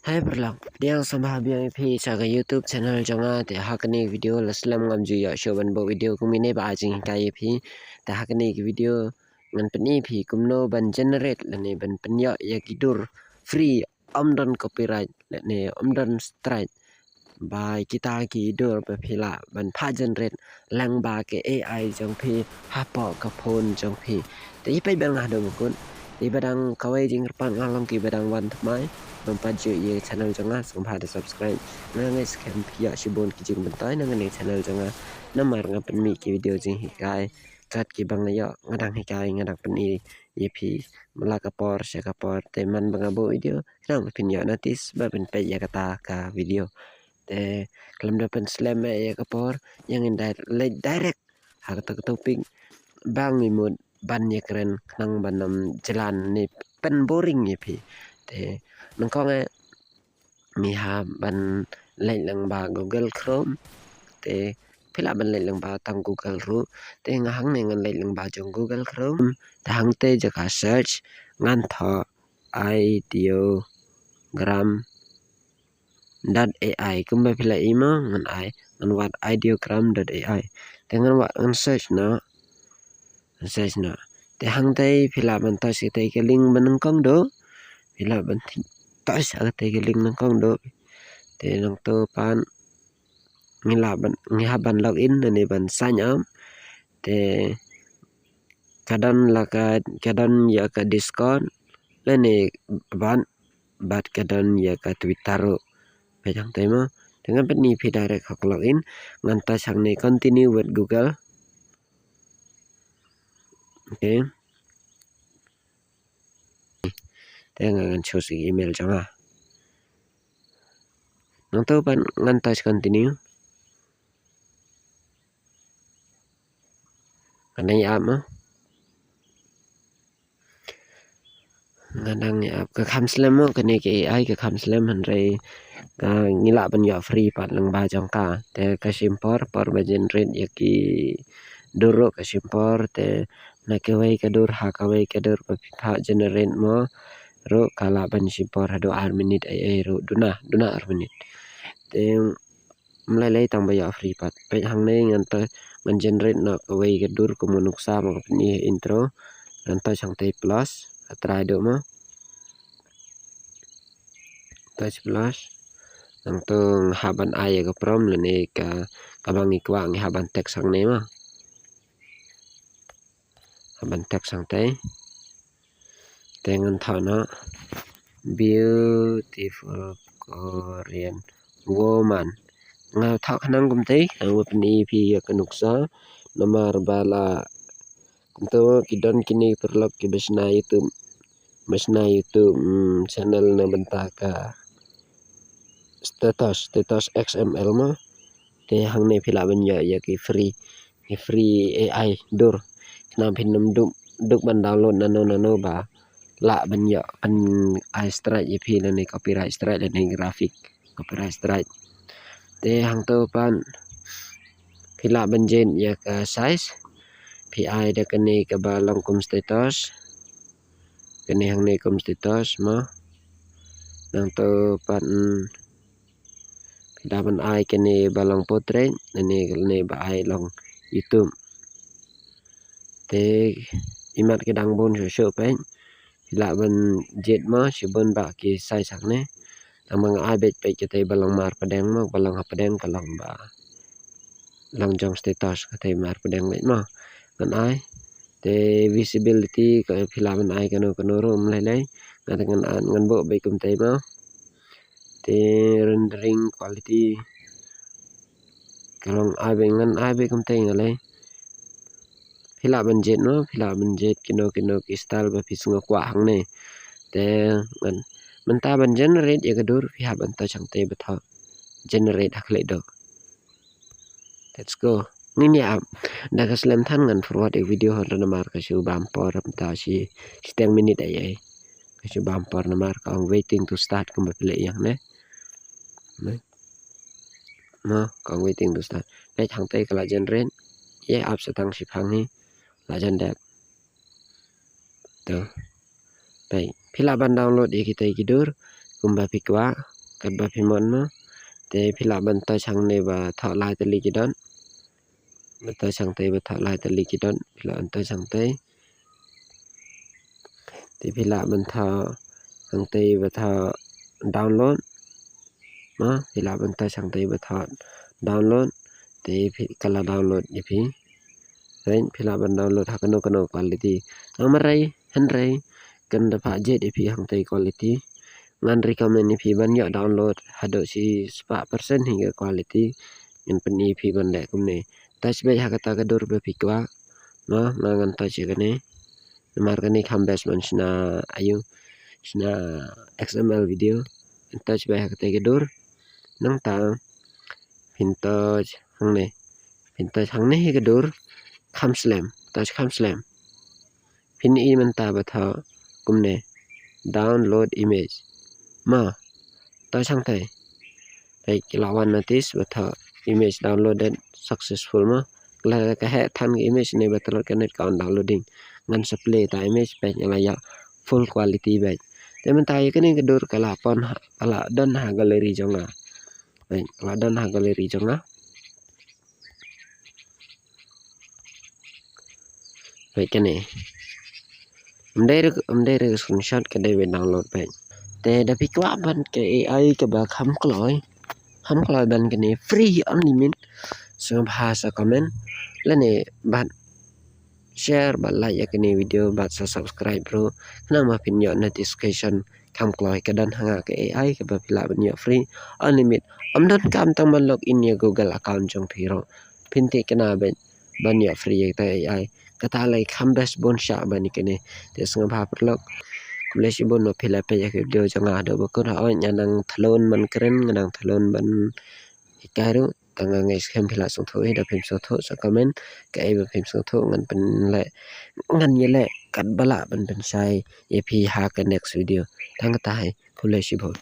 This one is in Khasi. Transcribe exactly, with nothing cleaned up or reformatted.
Hai paralok, pdiang sngewbha biang ïa phi sha ka YouTube channel jong nga. Te ha kane ka video la slem ngam ju ïoh shuh ban buh video kumne ba ai jinghikai ïa phi. Te ha kane ka video ngan pyni ïa phi kumno ban generate lane ban pynïoh ïa ki dur free, ym don copyright lane ym don strike. Ba kita ki dur ba phi lah ban phah generate lyngba ka A I jong phi hapoh ka phone jong phi. Te ïa peit bad nga haduh ba kut. Te ba dang kawei jingkyrpad nga long kiba dang wan thymmai bym pat ju ïoh ïa ka channel jong nga, sngewbha da subscribe. Nga ngeit skhem phi ïoh shibun ki jingmyntoi na kane ka channel jong nga, namar nga pynmih ki video jinghikai. Kat kiba nga ïoh nga dang hikai, nga dang pyni ïa phi, man la ka por sha ka por. Te man ba nga buh video, khnang ba phin ïoh notice ba phin peit ïa kata ka video. Te khlem da pynslem ïa ka por, ïa ngin dai-, leit direct ha kata ka topic ba ngi mut ban ïakren, khnang ban ym jlan ne pynboring ïa phi. Te nyngkong eh ngi hap ban leit lyngba Google Chrome. Te phi lah ban leit lyngba tang Google ruh. Te nga hangne ngan leit lyngba jong Google Chrome. Te hangtei jaka search ngan thoh ideogram dot A I. Kumba phi la i mo, ngan ai, ngan wad ideogram dot A I. Te ngan wad, ngan search noh. Ngan search noh. Te hangtei phi lah ban touch katei ka link ba nyngkong duh. Phi lah ban touch katei ka link nyngkong duh. Te nangto pat ngi lah ban, ngi hap ban log in lane ban sign up. Te ka don la ka, ka don ïa ka Discord lane bad, bad ka don ïa ka Twitter ruh. Peit hangtei mo. Te ngan pyni phi direct hok log in, ngan touch hangne continue with Google. Okay. Te nga ngan choose email jong nga. Nangto pat ngan touch continue. Nga dang ïa ap mo. Nga dang ïa ap. Ka kham slem mo, kane ka A I ka kham slem, hynrei ka ngi lah ban ïoh free pat lyngba jong ka. Te ka shim por, por ba generate ïa ki dur ruh ka shim por. Te na kawei ka dur ha kawei ka dur ba phi phah generate mo ruh ka lah ban shim por haduh ar minit ei ei ruh, duna, duna ar minit. Te ym lei lei tang ba ïoh free pat. Peit hangne ngan touch, ngan generate noh kawei ka dur kum u nuksa ba nga pyni ha intro. Ngan touch hangtei plus, ka trai duh mo. Touch plus. Nangto nga hap ban ai ïa ka prompt lane ka, kaba ngi kwah, ngi hap ban text hangne mo. Hap ban text hangtei. Te ngan thoh noh beautiful Korean woman. Nga thoh khnang kumtei, khnang ba pyni phi ïa ka nuksa. Namar ba la kumto ki don kine paralok kiba shna YouTube, ba shna YouTube, mm, channel na bynta ka status, status X M L mo. Te hangne phi lah ban ïoh ïa ki free, ki free A I dur. Khnang phin ym duk, duk ban download nano nano ba lah ban ïoh, ban ai strike ïa phi lane copyright strike lane graphic copyright strike. Te hangto pat phi lah ban jied ïa ka size. Phi ai da kane kaba long kum status. Kane hangne kum status mo. Nangto pat, mm, phi lah ban ai kane ba long portrait, lane kane ba ai long YouTube. Te imat ki dang bun shuh shuh peit. Phi lah ban jied mo shibun ba ki size hangne. Tang ba nga ai beit peit katei ba long marpdeng mo, ba long hapdeng ka long ba long jong status katei marpdeng beit mo. Ngan ai. Te visibility ka phi lah ban ai kano kano ruh ym lei lei. Nga te ngan ai, ngan buh beit kumtei mo. Te rendering quality ka long ai beit, ngan ai beit kumtei nga lei. Phi lah ban jied mo, phi lah ban jied kino kino ki style ba phi sngewkwah hangne. Te ngan, mynta ban generate ïa ka dur phi hap ban touch hangtei ba thoh generate ha khlieh duh. Let's go. Ngin ïa ap. Da ka slem than ngan forward ïa ka video hynrei namar ka shu bam por mynta shi, shiteng minit ei ei. Ka shu bam por namar ka ong waiting to start kumba phi leh ïa hangne. Ne? Mo, ka ong waiting to start. Peit hangtei ka la generate. Ïa ap sa tang shiphang hi. La jan dep. To. Peit. Phi lah ban download ïa kitei ki dur kumba phi kwah. katba phi mon mo. Te phi lah ban touch hangne ba thoh lai tylli ki dot. Ba touch hangtei ba thoh lai tylli ki dot, phi lah ban touch hangtei. Te phi lah ban thoh hangtei ba thoh download. Mo, phi lah ban touch hangtei ba thoh download. Te phi, ka la download ïa phi. Phi lah ban download ha kano kano quality. Tang marei, hynrei kan da phah jied ïa phi hangtei quality. Ngan recommend ïa phi ban ïoh download haduh shi spah percent hi ka quality. Ngan pyni ïa phi ban leh kumne. Touch beit ha kata ka dur ba phi kwah. Mo, nga ngan touch ïa kane. Namar kane kham best ban shna aïu, shna X M L video. Touch beit ha kata ka dur. Nangta phin touch hangne. Phin touch hangne hi ka dur. Kham slem, touch kham slem. Phin i mynta ba thoh kumne, download image. Mo, touch hangtei. Peit, ki la wan notice ba thoh image downloaded successful mo. Ka la ka heh than ka image ne ba tlot ka net ka on downloading. Ngan sa play ta image, peit, nga la ïoh full quality beit. Te mynta ïa kane ka dur ka la pon ha, ka la don ha gallery jong nga. Peit, ka la don ha gallery jong nga. Peit kane. Ym dei re, ym dei re screenshot, ka dei ban download peit. Te da phi kwah ban ka A I kaba kham kloi, kham kloi ban kane free unlimited, sngewbha sa comment lane bad share bad like ïa kane video bad sa subscribe ruh. Khnang ba phin ïoh notification kham kloi ka don ha nga ka A I kaba phi lah ban ïoh free unlimited. Ym donkam tang ban log in ïa Google account jong phi ruh. Phin tip kane beit ban ïoh free ïa kata A I. Kata lei kham best bun shah ban ïa kane. Te sngewbha paralok. Khublei shibun ba phi la peit ïa ka video jong nga haduh ba kut. Hooid, nga nang thlun ban kren, nga nang thlun ban hikai ruh. Tang nga ngeit skhem phi la sngewthuh hi, da phim sngewthuh sa comment. Kaei ba phim sngewthuh ngan pynleh, ngan ïaleh katba lah ban pynshai ïa phi ha ka next video. Tang kata hi, khublei shibun.